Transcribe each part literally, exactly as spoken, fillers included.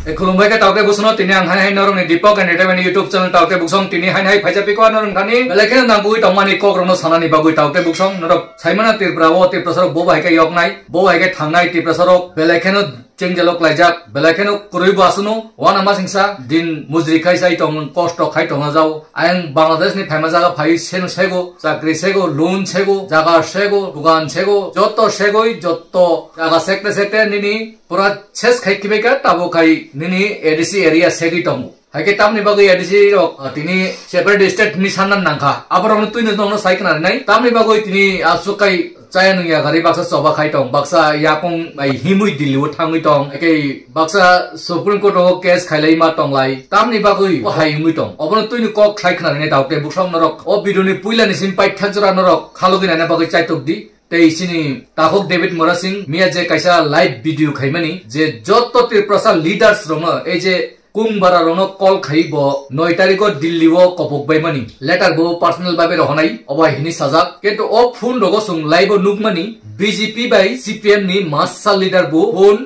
E khulumbai khe taukte busono tini ang hai hai norokni Deepak Entertainment YouTube channel taukte buksong tini hai hai phaisa piko norok thani belai kheno nangkugwi tongmani kokrokno sanani bagwi taukte buksong norok saimana Tripura o Tiprasarok bo bai khe yoknai bo bai khe thangnai Tiprasarok belai kheno chengjalo klaijak belai kheno kwrwi bo aswkno wana masingsa din mujri khai sai tong kosto khai tongna jao ayang Bangladesh ni phaima jaga phai seno sego chakri sego loan sego jaga sego dugan sego joto segoi joto jaga sekte sekte nini pura ses khai khibai kha tabo khai nini A D C area segwi tongo. Hai khe tamni bagwi A D C rok, ah, tini separate state ni sanna nangkha. Aborokno twino nokno sai khna rinai. Tamni bagwi tini aswk kai chaya nungya gari baksa choba khai tong, baksa yakung bai himwi Delhi o thangwi tong. Ekei baksa Supreme Court o case khailai ma tonglai. Tamni bagwi o hai wngwi tong. Obono twino kok sai khna rinai taukte buksong norok. O video ni puila ni sim paithak jora norok khalogwi naina bagwi chaitok di. Tei chini takhuk David Murasing miya je kaisa live video khaimani je joto Tiprasa leaders rokno ei je Kungbara rokno call khai bo noi tarikh o Delhi o kobok baimani letter bo personal babe rohonai obo hai hini sajak kintu o phone rogo chwng live o nukmani B J P bai C P M ni massa leader bo phone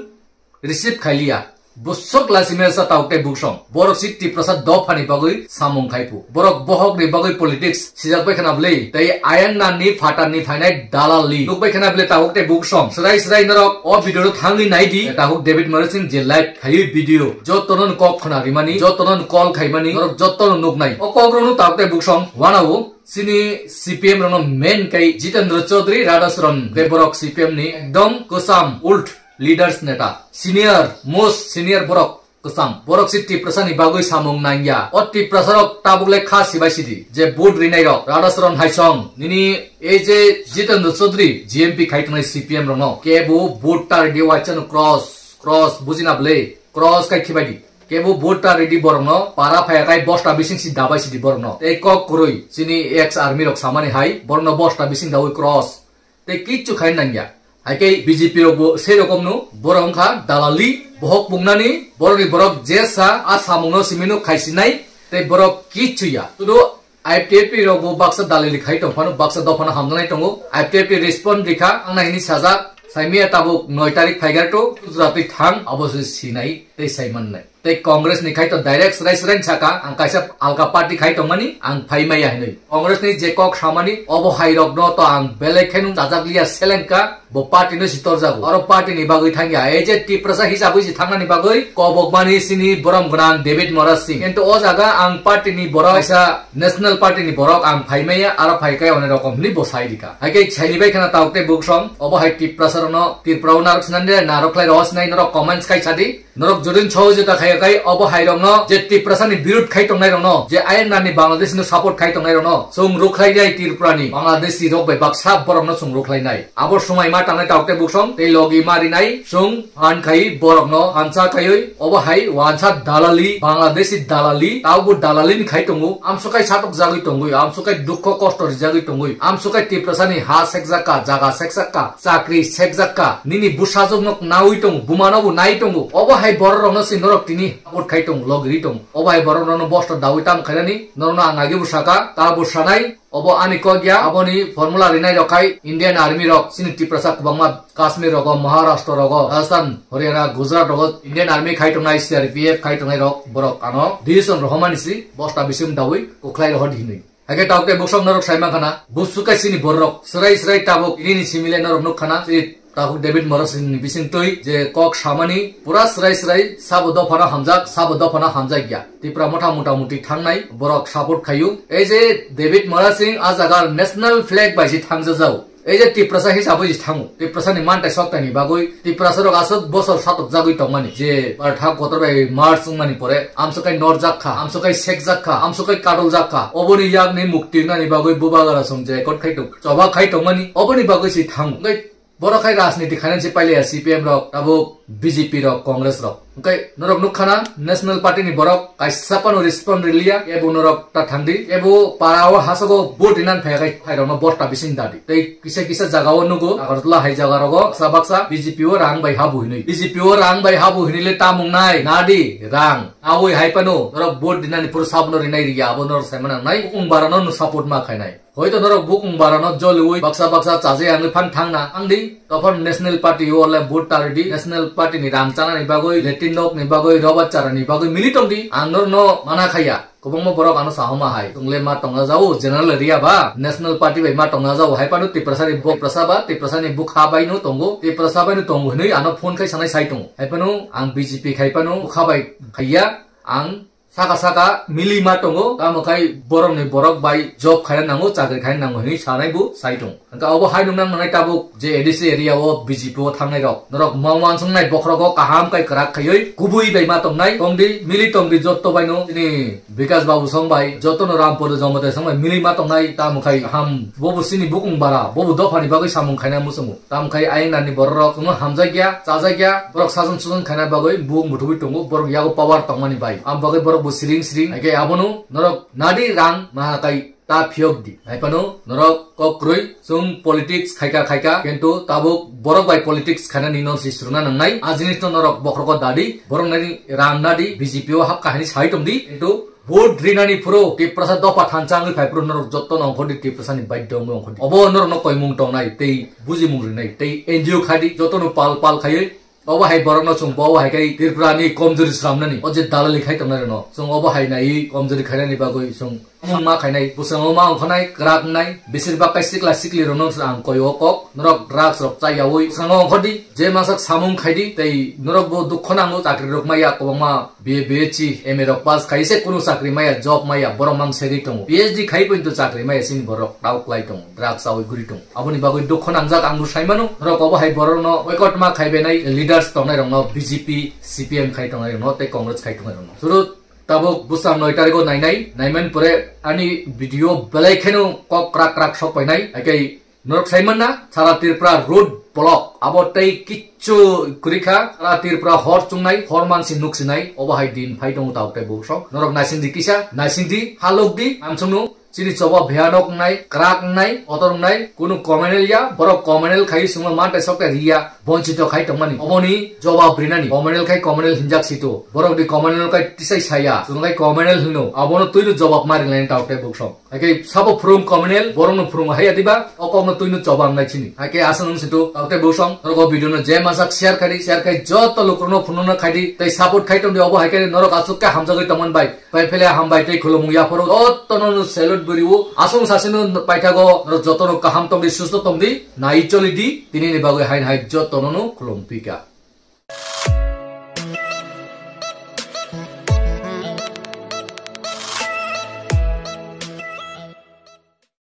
receive khailiya. Buswk lasimesa taukte buksong. Borok si Tiprasa dophani bagwi samung khaipu. Borok bohokni bagwi politics sijak bai khana bwle. Tei ayang nanni phatarni phainai dalali. Nuk bai khana bwle taukte buksong. Srai srai norok o video no thangwi naidi. Takhuk David Murasing je live khaiwi video. Jotono kok khna rimani, jotono call khaimani, norok jotono nuknai. O kok rokno taukte buksong. Wanao sini C P M rokno main kai Jitendra Chaudhary, Radhacharan. Tei borok C P M ni ekdom kwcham old leaders neta, senior, most senior borok kwcham. Borok si Tiprasa ni bagwi samung nangya. O Tiprasa rok tabuk le kha sibai sidi je vote rinai rok. Radhacharan Haisong, nini ei je Jitendra Chaudhary G M P khai tongnai C P M rokno. Kebo vote ta ridi wacha no cross, cross bujina bwle. Cross kai khibai di. Kebo vote ta ridi borokno. Para phaya kai bosta bising si dabai sidi borokno. Tei kok kwrwi chini ex army rok samani hai borokno bosta bising dawi cross. Tei kichu khai nangya. Haikhe B J P rokbo sei rokomno borok wngkha dalali, bohok pungnani, borokni borok je sa a samungno simino khaisinai, tei borok kichu ya. Sudu I P F T rokbo baksa dalali khai tongphano, baksa dophano hamjaknai tongo. I P F T respond rikha, ang nahini sajak, saimia tabuk noi tarik phaigar to, Gujarat twi thang, abo se sinai. Tei sai mannai. Tei Congress ni khai to direct srai srai saka, ang kaisa alka party khai tongmani, ang phai maya hinwi. Congress ni je kok samani, obo hai rokno to ang belai kheno chajakliya selengka, bo party no si torjago. Oro party ni bagwi thangya, ei je Tiprasa hisabwi si thangnani bagwi kobokmani sini borom gwnang David Murasing. Kintu o jaga ang party ni borok kaisa national party ni borok ang phai maya, aro phai kai one rokom hinwi bo sai rika. Haikhe saini bai khana tauk tei buksong, obo hai Tiprasa rokno Tripura o narok sinani narok khlai rohor sinai norok comments kai sadi. Norok jodin sahojita khai khai obo hai rokno je Tiprasa ni birud khai tongnai rokno je ayang nani Bangladesh no support khai tongnai rokno chwng rukhlai nai Tripura ni Bangladeshi rok bai baksa borok no chwng rukhlai nai. Abo swmai ma tangnai tauk tei buksong tei logi ma rinai chwng phan khai borok no hansa khaioi obo hai wansa dalali Bangladeshi dalali taubo dalali ni khai tongo amso kai satok jagwi tongoi amso kai dukho kosto rijagwi tongoi amso kai Tiprasa ni ha sekjakka jaga sekjakka chakri sekjakka, nini bwsajwk no naui tongo, buma no bo nai tongo, obo hai borok rok no se norok tini support khai tongo, logiri tongo, obo hai borok rok no bosto daui tam khainani, norok no ang age bo saka, ta bo sanai, obo ani kok ya, aboni formula rinai rok khai Indian Army rok, chini Tiprasa kwbangma Kashmir rogo, Maharashtra rogo, Rajasthan, Haryana, Gujarat rogo Indian Army khai tongnai, C R P F khai tongnai rok, borok ano decision rohormani si bosta bising daui kwkhlai rohor di hinwi. Haikhe tauk tei buksong norok sai mankha na, busu kai chini borok, srai srai tabuk, nini simile norok nuk khana, chini takhuk David Murasing ni bising twi, je kok samani, pura srai srai, sabo dophano hamjak, sabo dophano hamjak ya. Tipra motha mota moti thangnai, borok support khayu. Ei je David Murasing a jaga national flag bai si thangjajao. Ei je Tiprasa hisabwi si thango. Tiprasa ni mantai soktai ni bagwi Tiprasa rok aswk bosor satok jagwi tongmani. Je barthak kotor bai March wngmani pore amsokai norjak kha, amsokai sekjak kha, amsokai kadoljak kha. Oboni yakni mukti wngnani bagwi bubagra song je kot khai tong, choba khai tongmani. Oboni bagwi si thango. Hwnkhe borok khai rajniti khainani se pailaiya C P M rok, tabuk B J P rok, Congress rok. Hwnkhe norok nuk khana, National Party ni borok kaisa phano respond riliya, ebo norok ta thangdi, ebo para o hasago vote rinan phaiya khai phairokno bosta bising dadi. Tei kisa kisa jaga o nugo, Agartala hai jaga rogo, baksa baksa B J P o rang bai habu hinui. B J P o rang bai habu hinui le tamung nai, nadi, rang. Aboi hai phano, norok vote rinani phuru sabono rinai riya, abo norok sai manang nai. Bukung barano no support ma khainai. Hoito norok bukung barano joliui baksa baksa chajai angwi phan thangna, angdi, tophor National Party o le vote taridi, National Party ni rang chanani bagwi, Nokni bagwi, roba charani bagwi mili tongdi. Ang norno mana khaiya. Kwbangma borok ano sahoma hai. Tongle ma tongna jao, general area ba, national party bai ma tongna jao. Hai pano Tiprasa ni bok, Tiprasa ba, Tiprasa ni bukha bai no tongo. Tiprasa bai no tongo hinwi ano phone khai sanai sai tongo. Hai pano ang B J P khai pano bukha bai khaiya. Ang saka saka mili ma tongo. Tamo khai borok ni borok bai job khaina nango, chakri khaina nango hinwi sanai bo sai tongo. Hwnkhe obo hai nung nang nangnai tabuk je A D C area o B J P o thangnai rok. Norok ma uansuk nai bokhorok o kaham kai kwrak khaiwi kubui bai ma tongnai. Tongdi, mili tongdi jotto bai no. Chini Bikash Babu song bai, joto no Rampur Jamatia song bai mili ma tongnai tamo khai ham. Bobo chini bukung bara, bobo dopha ni bagwi samung khaina muchungo. Tamo khai ayang nani borok rok chwngno hamjakya, chajakya, borok sajon sujon khaina bagwi buk muthubwi tongo, borok yago power tongmani bai. Am bagwi borok bo siring siring, hai khe abono norok nadi rang ma kai ta phiyok di. Hai phano norok kok kwrwi chwng politics khaika khaika, kintu tabuk borok bai politics khainani no si suruna nangnai. A jinis no norok bokhorok o dadi, borok nani rang nadi, B J P o hap kahini sai tongdi, kintu vote rinani phuru Tiprasa dopha thansa wngwi phai phuru norok jotto no ongkhordi, Tiprasa ni baidya wngwi ongkhordi. Obo norok no koimung tongnai tei bujimung rinai tei N G O khadi jotto no pal pal khaiwi Obo hai borokno chwng bo obo hai khe Tripura ni komjori swnamnani, o je dalali khai tongnai rokno chwng obo hai naiwi komjori khainani bagwi chwng ma khainai, bwskango ma ongkhornai, kwrak wngnai, besir bak kai sikla sikli rokno ang koi o kok, norok drugs rok cha yaui bwskango ongkhordi, je masak samung khaidi, tei norok bo dukho nango, chakri rok maya kwbangma B A, B H C, M A rok pass khai se kunu chakri maya, job maya, borok mang segwi tongo, P H D khai poito chakri maya, chini borok tau klai tongo, drugs chaui guri tongo. Aboni bagwi dukho nangjak ang bo sai mano, norok obo hai borokno boycott ma khai benai leaders tongnai rokno, B J P, C P M khai tongnai rokno tei Congress khai tongnai rokno. Suru tabuk bwsang noi tariko nainai, naiman pore ani video belai kheno kok krak krak sok painai. Hai khe norok sai manna, sara Tripura road block, abo tei kichu kwrwi kha, sara Tripura hor chungnai, hor mansi nuk sinai, obo hai din phai tongo tabuk tei bwsok. Norok naisingdi kisa, naisingdi, halokdi, amsongno. Chini choba bheyanok wngnai, kwrak wngnai, kotor wngnai, kunu communal ya, borok communal khai swngo ma tei sok tei riya, bonchito khai tongmani. Oboni jobab rinani, communal khai communal hinjak sito. Borok di communal khai tisai saya, chwng khai communal hino, abono twino jobab ma rinani tau tei bwsong. Hai khe sabo phwrwng communal, borokno phwrwng haiya diba, o kokno twino choba wngnai chini. Hai khe aswk wng sito, tau tei bwsong, norok o video no je masak share khai di, share khai joto lukurokno phunukna khai di, tei support khai tong di, obo hai khe norok aswk khe hamjagwi tongmani bai. Pai phele hambai tei khulumung yapharo jotono no salute bwrwi o. Aswng sasino paithago norok jotono kaham tongdi, susto tongdi, nai choli di, tini ni bagwi hain hai jotono no khulum pika.